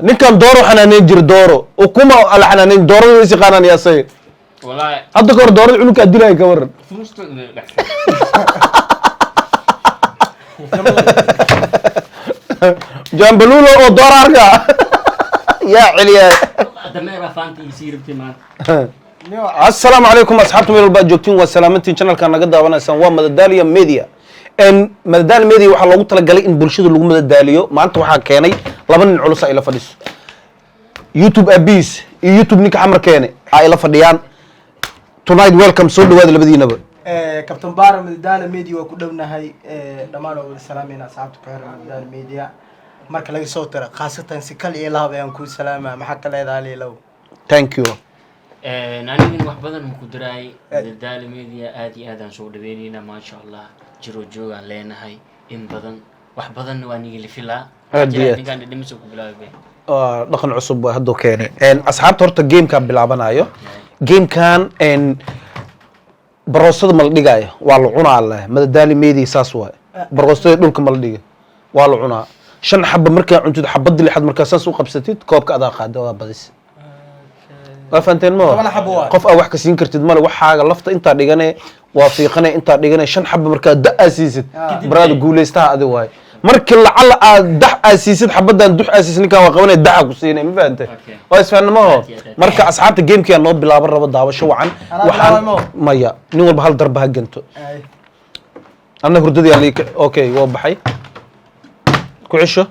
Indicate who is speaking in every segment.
Speaker 1: Ninkan dooro xanaaneyn jira, dooro ukuma ala xanaaneyn, doorada way is yaqaanaan iyo asaga.
Speaker 2: Wallahi.
Speaker 1: Hadda ka hor doorada cunugkaa dilaya, ka waran?
Speaker 2: Fuusto inay dhex.
Speaker 1: Jambalulo oo dooro arka yaa celiya.
Speaker 2: Dameera faanta ii sii rabtay maanta.
Speaker 1: Asalaamu calaykum asxaabta, meel walba aad joogtiin waa salaamantiin. Channelka naga daawanaysaan waa Madadaaliya Media. N Madadaali Media waxaa loogu talagalay in bulshada lagu madadaaliyo. Maanta waxaa keenay laba nin culus a ila fadhiso, YouTube abis iyo YouTube ninka Xamar keene a ila fadhiyaan tonight. Welcome, soo dhawaada labadiinaba.
Speaker 3: Captain Bara, Madadaala Media waa ku dhownahay. Dhammaan waa wada salaamayna asxaabta ku xiran Madadaala Media. Marka laga soo tiro, khaasatan si kal iyo lahab ayaan kuu salaamaa. Maxaa ka leedahay, Liilow?
Speaker 1: Thank you.
Speaker 2: Anigana wax badan ma ku diraay. Madadaala Media aad iyo aad aan soo dhaweyneynaa, maasha Allah, jiro joogaan leenahay in badan, wax badanna waa nigila filaa.
Speaker 1: Aad iyo aad.
Speaker 2: Ninkaan dhidhimiso ku bilaabay.
Speaker 1: Waa dhaqan cusub waa hadduu keenay. Asxaabta, horta gamekaan bilaabanayo, gamekan baroostada ma la dhigaayo, waa la cunaa leh. Madadaali Media saas waay, baroostada dhulka ma la dhiga, waa la cunaa. Shan xaba markaa cuntid, xabadii lixaad markaa saas u qabsatid, koobka adaa qaada, waa badis. Waa fahanteen ma?
Speaker 3: 10 xabo waay.
Speaker 1: Qof aa wax ka siin kartid male. Waxaaga lafta intaa dhigane, waa fiiqane, intaa dhigane. Shan xaba markaa da aa siisid, baraada guuleystaha adi waay. Markii lacala aad dax aa siisid, xabadan dux aa siisid, ninkan waa qabanaya, daxa ku siinay. Ma fahante?
Speaker 2: Okay.
Speaker 1: Waa isfahanamaho.
Speaker 2: Aad iyo aad.
Speaker 1: Marka asxaabta, gamekia noo bilaaban rabo, daawasho wacan.
Speaker 3: Anaa
Speaker 1: Waxaan
Speaker 3: bilaabay mo?
Speaker 1: Maya, nin walba hal darba ha ganto.
Speaker 3: Ay.
Speaker 1: Anna hurdadii aa lii. Okay, waa baxay, ku cesho.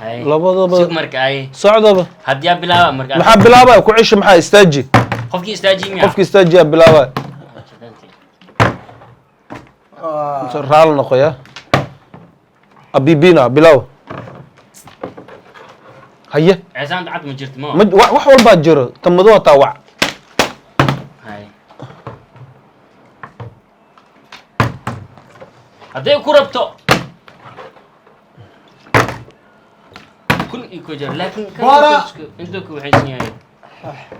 Speaker 2: Ay.
Speaker 1: Labadaba.
Speaker 2: Sug marka ay.
Speaker 1: Socdaba.
Speaker 2: Haddii aa bilaaba marka.
Speaker 1: Maxaa bilaabaya? Ku cesho, maxaa istaaji?
Speaker 2: Qofkii istaaji miya?
Speaker 1: Qofki istaajiyaa bilaabaya. Raal noqoya abibina, bilaw haye.
Speaker 2: Ceesaanta cad ma jirto ma?
Speaker 1: Ma wax walbaa jiro, tan madow hataa wac.
Speaker 2: Hay, hadday ku rabto 1001 jeer, laakiin kan
Speaker 3: Bora!
Speaker 2: intuu ku waxaysan yahay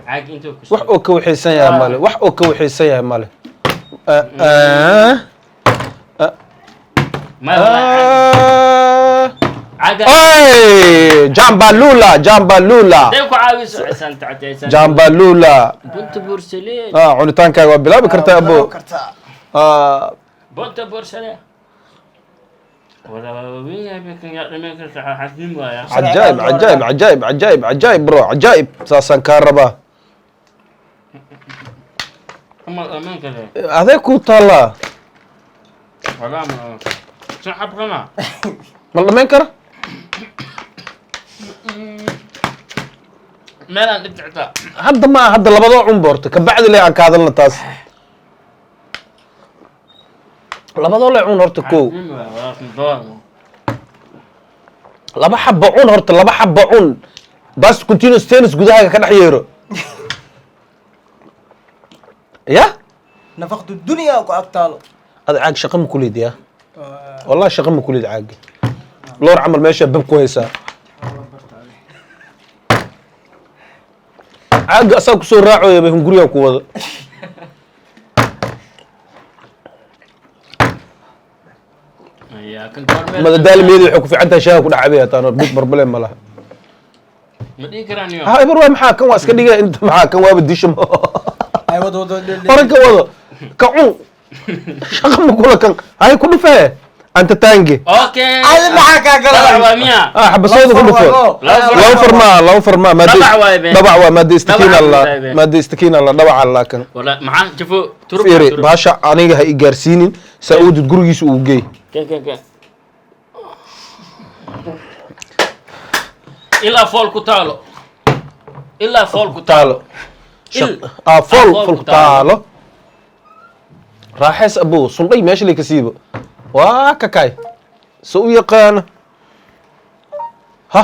Speaker 2: caag intuu ku
Speaker 1: Wax oo ka waxaysan yahay male, wax oo ka waxaysan yahay male.
Speaker 2: Ma wallahi caaga.
Speaker 1: Ay, jambalula, jambalula.
Speaker 2: Hadday ku caawiso ceesaanta cad, ceesaanta
Speaker 1: Jambalula.
Speaker 2: Bunta bursale.
Speaker 1: Ah, cunitaankaaga waa bilaabi kartaa, abo.
Speaker 3: Kartaa.
Speaker 1: Ah.
Speaker 2: Bunta bursale wada waaweyn yahay bay kan yaa dhameen karta, xasin waaya.
Speaker 1: Cajaa'ib, cajaa'ib, cajaa'ib, cajaa'ib, cajaa'ib bro, cajaa'ib, saasaan kaa rabaa.
Speaker 2: Ama dhameen kale.
Speaker 1: Adee ku taallaa.
Speaker 2: Walaa ma saxab kama.
Speaker 1: Ma la dhamayn kara?
Speaker 2: Meel aan dhibta xitaa.
Speaker 1: Hadda ma hadda labadoo cun boorto kabacdi le aan ka hadalna taas. Labadoo le cun horta kow.
Speaker 2: Xasin waaya walaa doon.
Speaker 1: Laba xaba cun horta, laba xaba cun bas, continuous tennis gudahaaga ka dhex yeero ya.
Speaker 3: Nafaqtu dunya ku agtaalo.
Speaker 1: Ada caag shaqa ma kulid ya, wallahi shaqa ma kulid. Caaga loor camal meesha bab ku haysaa, caaga asaa kusoo raacoya bay hunguriyaa ku wada.
Speaker 2: Ya kan goormee?
Speaker 1: Madadaali meedi waxay ku fiican tahay shaaha ku dhex cabaya taan, big problem ma laha.
Speaker 2: Ma dhihi karaan yo.
Speaker 1: Ha ibar waay, maxaa kan waa iska dhiga inta, maxaa kan waaba disho.
Speaker 3: Ay, wado wado.
Speaker 1: Hore ka wado, ka cun, shaqa ma kula kan hay ku dhufee anta taange.
Speaker 2: Okay.
Speaker 3: Adi maxaa kaa
Speaker 2: Dabac
Speaker 3: galay?
Speaker 2: waa miya?
Speaker 1: Ah, xabasooda ku dhufo.
Speaker 2: Laba.
Speaker 1: Laba farmaa, laba farmaa maade.
Speaker 2: Dhabac waay be.
Speaker 1: Dhabac waa maade istakiin.
Speaker 2: Dhabac
Speaker 1: Alla
Speaker 2: waay be.
Speaker 1: maade istakiin alla dhabac alla kan.
Speaker 2: Wala maxaa jafo turub.
Speaker 1: Fiiri baasha, aniga ha i gaarsiinin, saa-uudid gurigiisa uu geey.
Speaker 2: Kan kan kan ilaa fool ku taalo, ilaa fool ku taalo.
Speaker 1: Taalo. Ah, fool.
Speaker 2: Fool
Speaker 1: fool
Speaker 2: ku
Speaker 1: ku taalo, raaxeys abo sundhay meesha lay ka siibo, waa kakay se u yaqaano ha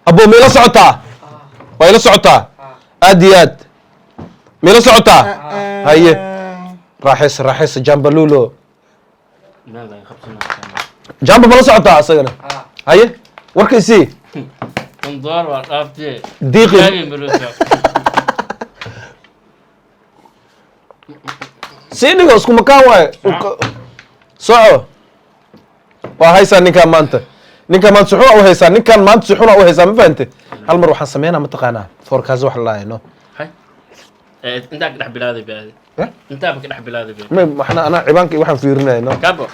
Speaker 1: abo. Ma ila socotaa? Waa ila socotaa, aad iyo aad ma ila socotaa? Haye, raaxeys, raaxeys, jambalulo.
Speaker 2: Meel laga qabsanaa.
Speaker 1: Jamba ma la socotaa asagana? Haye, warka isii.
Speaker 2: Kan door waa dhaaftee.
Speaker 1: Diiqi.
Speaker 2: Taagin baluusa.
Speaker 1: Sii dhigo, isku makaan waaye. Soco. Waa haysaa ninkaan maanta, ninkaan maanta si xuna u haysaa, ninkaan maanta si xuna u haysaa, ma fahante? Hal mar waxaan sameynaa, mataqaanaa, foorkaas wax la laayno.
Speaker 2: Hay. Intaa ka dhex bilaaday baadi.
Speaker 1: Eh?
Speaker 2: Intaaba ka dhex bilaaday baadi.
Speaker 1: Ma waxna anaa cibaanka iyo waxaan fiirinayno.
Speaker 2: Kabo.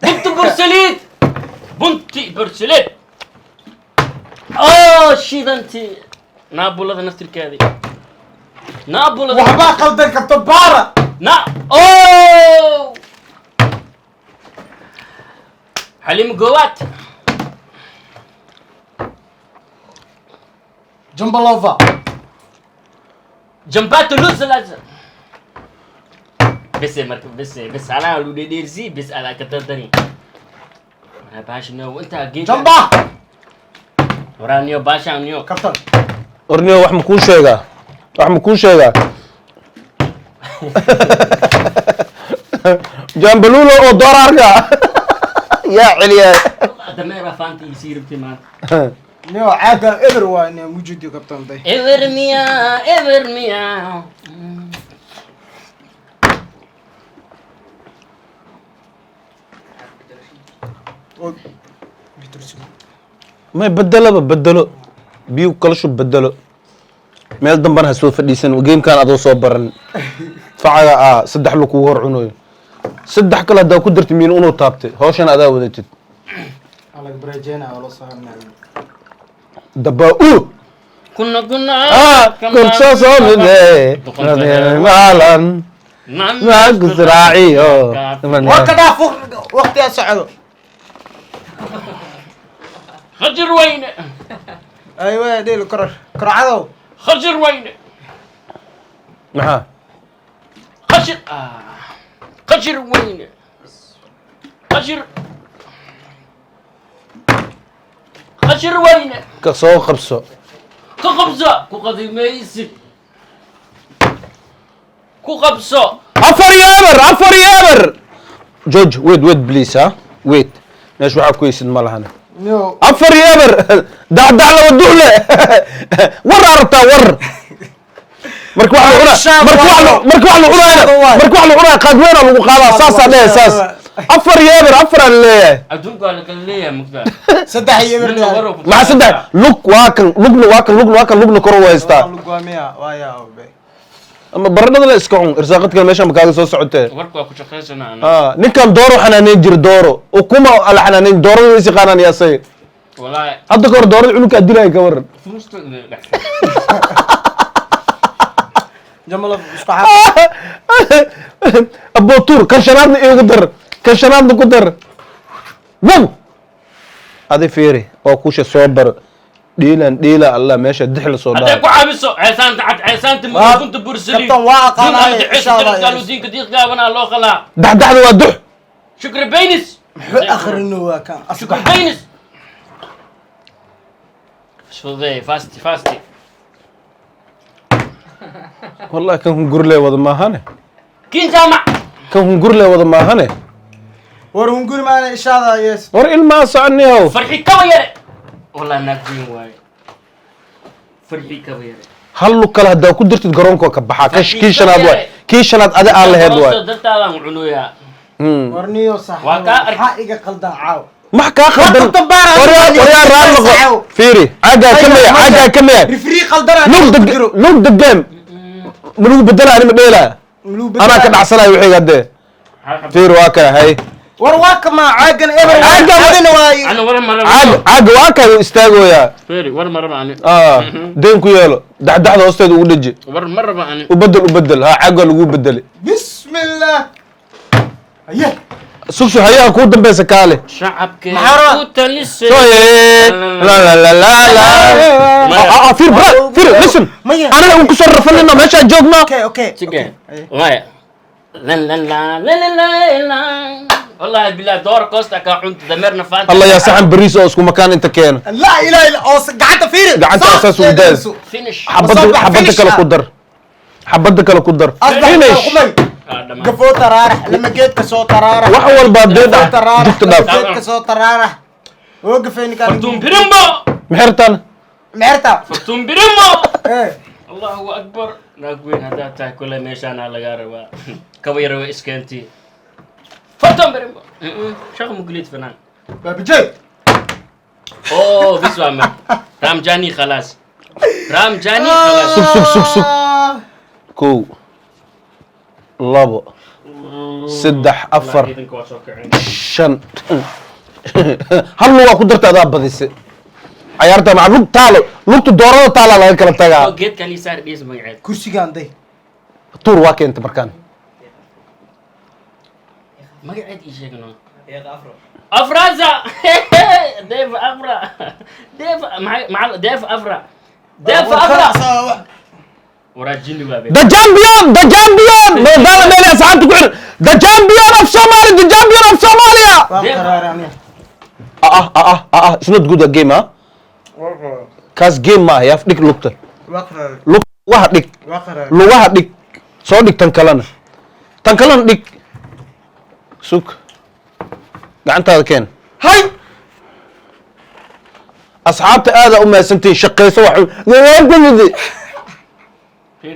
Speaker 2: Bunti bursaliid, bunti bursaliid oo shidanti naabulada naftirkeedii naabulada.
Speaker 3: Waxbaa qaldan, kabtan baara.
Speaker 2: Na oh xaliimo goowaad.
Speaker 3: Jambalova.
Speaker 2: Jambato lusalasa bese marka bese bes anaa lu dhedheersi bes adaa ka dardani waraa baasha niyo intaa geed.
Speaker 3: Jamba.
Speaker 2: Waraa niyo baashaan niyo.
Speaker 3: Kabtan.
Speaker 1: Orniyo, wax ma kuu sheegaa? Wax ma kuu sheegaa? Jambalulo oo dooraarka yaa celiya.
Speaker 2: Dameera faanta ii sii rabtay maanta.
Speaker 3: Niyo, caaga eber waa niyo mujudi, kabtan day.
Speaker 2: Eber miya, eber miya.
Speaker 3: Oo bitursi.
Speaker 1: May bedelaba, bedelo, biyo kala shub, bedelo. Meel dambana ha soo fadhiisan gamekan adoo soo baran facaga ah. Saddex lu kugu hor cunayo, saddex kale haddaa ku darti miin unuu taabtay, hawshan adaa wadatid.
Speaker 3: Alag barejeena oo la soo harnaayo.
Speaker 1: Dabaa u
Speaker 2: kuna kuna.
Speaker 1: Ah, kursa soo mide maalan maa kusraaciyo.
Speaker 3: War ka dhaaf, waqtigaa socdo.
Speaker 2: Khajir weyne.
Speaker 3: Aywa, dheel koror korcadow.
Speaker 2: Khajir weyne.
Speaker 1: Maxaa?
Speaker 2: Khajir khajir weyne, khajir, khajir weyne.
Speaker 1: Ka soo qabso.
Speaker 2: Ku qabso, ku qadimaysid, ku qabso.
Speaker 1: 4-0, 4-0. George, wait, wait, please, ha, wait. Meesha waxaa ku heysid ma lahan.
Speaker 3: Niyo.
Speaker 1: 4-0, dacdac laba duxle. War aa rabtaa war. Marka wax la cunaa, marka wax marka wax la cunaayana, marka wax la cunaayo qaad weyn aa lagu qaadaa, saasaa leeyahay, saas. 4-0, afar aa leeyahay.
Speaker 2: Adduunka waa la kala leeyahay, mugtaa.
Speaker 3: 3-0.
Speaker 2: Midna warow ku
Speaker 1: Maxaa saddex lug? Waa kan lugna, waa kan lugna, waa kan lugna, kor u haystaa.
Speaker 3: Lugwaamiya waaya obe.
Speaker 1: Ama baradhada la iska cun, irsaaqad kale meesha ma kaaga soo socotee.
Speaker 2: Warka waa ku shaqaysanaa ana.
Speaker 1: Ah, ninkan dooro xanaaneyn jira, dooro ukuma ala xanaaneyn, doorada way is yaqaanaan yaa say.
Speaker 2: Wallaahi.
Speaker 1: Hadda ka hor doorada cunugkaa dilaya, ka waran?
Speaker 2: Fuusta dhex.
Speaker 3: Jambalova isku xaq.
Speaker 1: Abotuur kan shanaadna iigu dar, kan shanaadna ku dar. Wow, adi fiiri, waa kusha soo bar dhiilan dhiila allah meesha dix la soo
Speaker 2: Hadday
Speaker 1: dhaay.
Speaker 2: Ku caabiso ceesaanta cad, ceesaanta madow, kunta bursaliid.
Speaker 3: Kabtan, waa aqaanaaye, insha Allah.
Speaker 2: Diinka diiq gaabanaa loo qalaa.
Speaker 1: Daxdaxda waa dux.
Speaker 2: Shukri baynis.
Speaker 3: Muxuu akhrino waa kan
Speaker 2: Shukri
Speaker 3: asbax.
Speaker 2: Baynis isfududee, fasti fasti.
Speaker 1: Wallahi kan hungurle wada maahane.
Speaker 2: Kiin jaamac.
Speaker 1: Kan hungurle wada maahane.
Speaker 3: War hunguri maana, ishaada yes.
Speaker 1: War ilmaa soconniyow.
Speaker 2: Farxi kaba yare, wallahi naag weyn waaye farxi kaba yare.
Speaker 1: Hal lug kale haddaa ku dirtid garoonka waa ka baxaa. Kan kii shanaad waay, kii shanaad adi aan laheyd waay.
Speaker 2: Dartaadaan cunuyaa.
Speaker 3: War niyo sax.
Speaker 2: Waa kaa
Speaker 3: maxaa iga qaldan caaw?
Speaker 1: Max kaa khaldan?
Speaker 3: Waa kabtan baara.
Speaker 1: Waryaa, waryaa, raal noqo. Fiiri, caagaa ka maya, caagaa ka maya.
Speaker 3: Referee qaldana.
Speaker 1: Look the, look the game. Ma lagu bedela? Ani ma dheelaa, anaa ka dhacsanayo wixii haddee. Fiiri, waa kaya, hay.
Speaker 3: War waa kama caagan eber.
Speaker 1: Caagan-
Speaker 3: Adina waa.
Speaker 2: Ana war maraba.
Speaker 1: Caaga, caaga waa kaya, wuu istaagooyaa.
Speaker 2: Feri, war maraba ani.
Speaker 1: Ah, deen ku yeelo, daxdaxda hoosteeda ugu dheji.
Speaker 2: War maraba ani.
Speaker 1: U bedel, u bedel, ha, caaga lagu bedeli.
Speaker 3: Bismillah, aye.
Speaker 1: Sugsu hayaha kuu dambeysa, kaale.
Speaker 2: Shacabkee
Speaker 3: Maxaa rabaa?
Speaker 2: Ku talisay.
Speaker 1: Soye la la la la la. Ah, ah, fiir bra, fiir, listen.
Speaker 3: Maya.
Speaker 1: Anaga un kusoo rafanina meeshaan joognaa.
Speaker 3: Okay.
Speaker 2: Sige.
Speaker 3: Okay.
Speaker 2: Maya lan lan la lan lan la la, wallahi billahi door koosta ka cunta dameerna faanta.
Speaker 1: Allah yaa saxan bariis oo isku makaan inta keena.
Speaker 3: Laa ilaha illa oo gacanta fiiri.
Speaker 1: Gacanta asaas ugu daad.
Speaker 2: Finish.
Speaker 1: Xabadda
Speaker 3: Masoo bax,
Speaker 1: xabadda
Speaker 3: finish
Speaker 1: kale
Speaker 3: ah.
Speaker 1: ku dar, xabadda kale ku dar.
Speaker 3: Asbax.
Speaker 1: Finish.
Speaker 3: Qumay.
Speaker 2: Ah, dhamaan.
Speaker 3: Gafoo taraarax lama geedka soo taraarax.
Speaker 1: Wax walba haddee
Speaker 3: Gafoo
Speaker 1: dhac
Speaker 3: taraarax
Speaker 1: jugta
Speaker 3: lama
Speaker 1: dhaaf.
Speaker 3: geedka soo taraarax oo gafay ninkaan.
Speaker 2: Fartuun birimbo.
Speaker 1: Maxay rabtaan?
Speaker 3: Meerta.
Speaker 2: Fartuun birimbo.
Speaker 3: Eh.
Speaker 2: Allahu akbar, naag weyn haddaad tahay, kule meeshaanaa lagaa rabaa. Kaba yara way iskeentay, fartan berimbo shaqo muguleed fanaan.
Speaker 3: Baabajey.
Speaker 2: Oh, bis waa mar Ramjani, khalaas, Ramjani, khalaas.
Speaker 1: Sug, sug, sug, sug. Kow, labo, saddex, afar,
Speaker 2: Ciidanka waa soo kaceen.
Speaker 1: shan. Hal lugaa ku darta, adaa badise cayaarta. Maca lug taalo, lugta doorada taalaa laga kala tagaa.
Speaker 2: Oo geedkan ii saar, dhiis magaceed.
Speaker 3: Kursigaan day.
Speaker 1: Tuur, waa keenta markaan.
Speaker 2: Magaceed ii sheeg no. Afraza Dev Afra, Dev maxay macal Dev Afra, Dev Afra, waraa jinni waa be.
Speaker 1: The champion, the champion, Madadaala Media, asxaabta ku xiran, the champion of Somalia, the champion of Somalia.
Speaker 3: Waan qaraaray aniga.
Speaker 1: Ah ah ah ah ah, it's not good a game. Ah, kaas game maaha. Yaaf, dhig lugta.
Speaker 3: Waa qaraaray.
Speaker 1: Lug lugaha dhig.
Speaker 3: Waa qaraaray.
Speaker 1: Lugaha dhig, soo dhig. Tan kalena, tan kalena dhig. Sug, gacantaada keen.
Speaker 3: Hay.
Speaker 1: Asxaabta aadaa u mahadsantihiin. Shaqayso, wax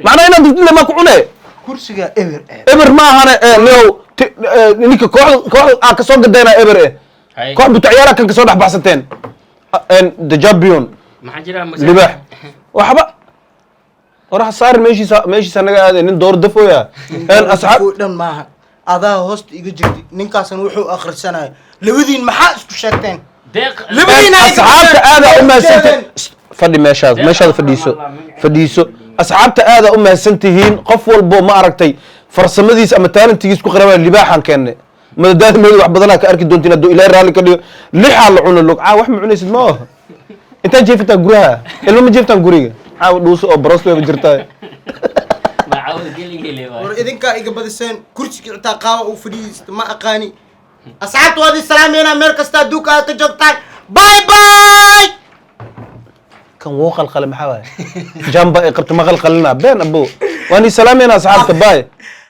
Speaker 1: macnaa inaad dugtid maa ku cune.
Speaker 3: Kursiga eber eh.
Speaker 1: Eber ma ahane leo ninka kooxda aa kasoo gadayna eber eh.
Speaker 2: Hay.
Speaker 1: Koox buta ciyaara kan kasoo dhex baxsateen. The champion.
Speaker 2: Maxaa jira?
Speaker 1: Libaax waxba waraxa saarin, meeshiisa, meeshiisa naga aaday nin door dafooya asxaab.
Speaker 3: Kuwa dhan maaha, adaa hoosta iga jirtay. Ninkaasna wuxuu akhrisanaya. Labadiin maxaa isku sheegteen?
Speaker 2: Deeq.
Speaker 3: Labadiin ay
Speaker 1: Asxaabta aadaa u mahadsantihiin. Fadhi meeshaas, meeshaada fadhiiso, fadhiiso. Asxaabta aadaa u mahadsan tihiin. Qof walbo ma aragtay farsamadiisa ama talentigiis ku qarabaa. Libaaxaan keenne Madadaala Meedi, wax badanaa ka arki doontiin hadduu Ilaahay raalli ka dhigo. Lixaa la cuno, lug caa wax ma cunaysid. Ma oho intaan jeefataa guryaha, ilmo ma jeeftaan guriga caawa, dhuuso oo barosto wayba jirtaa.
Speaker 2: Macawda geligele waay.
Speaker 3: War, idinkaa iga badiseen. Kursiga xitaa qaaba uu fadhiista ma aqaani. Asxaabta waad i salaameynaa meel kasta adduunka aad ka joogtaan. Bye bye.
Speaker 1: Kan wuu qalqale, maxaa waaye? Jamba ay qabto ma qalqalina been abo. Waan ii salaamayna asxaabta, bye.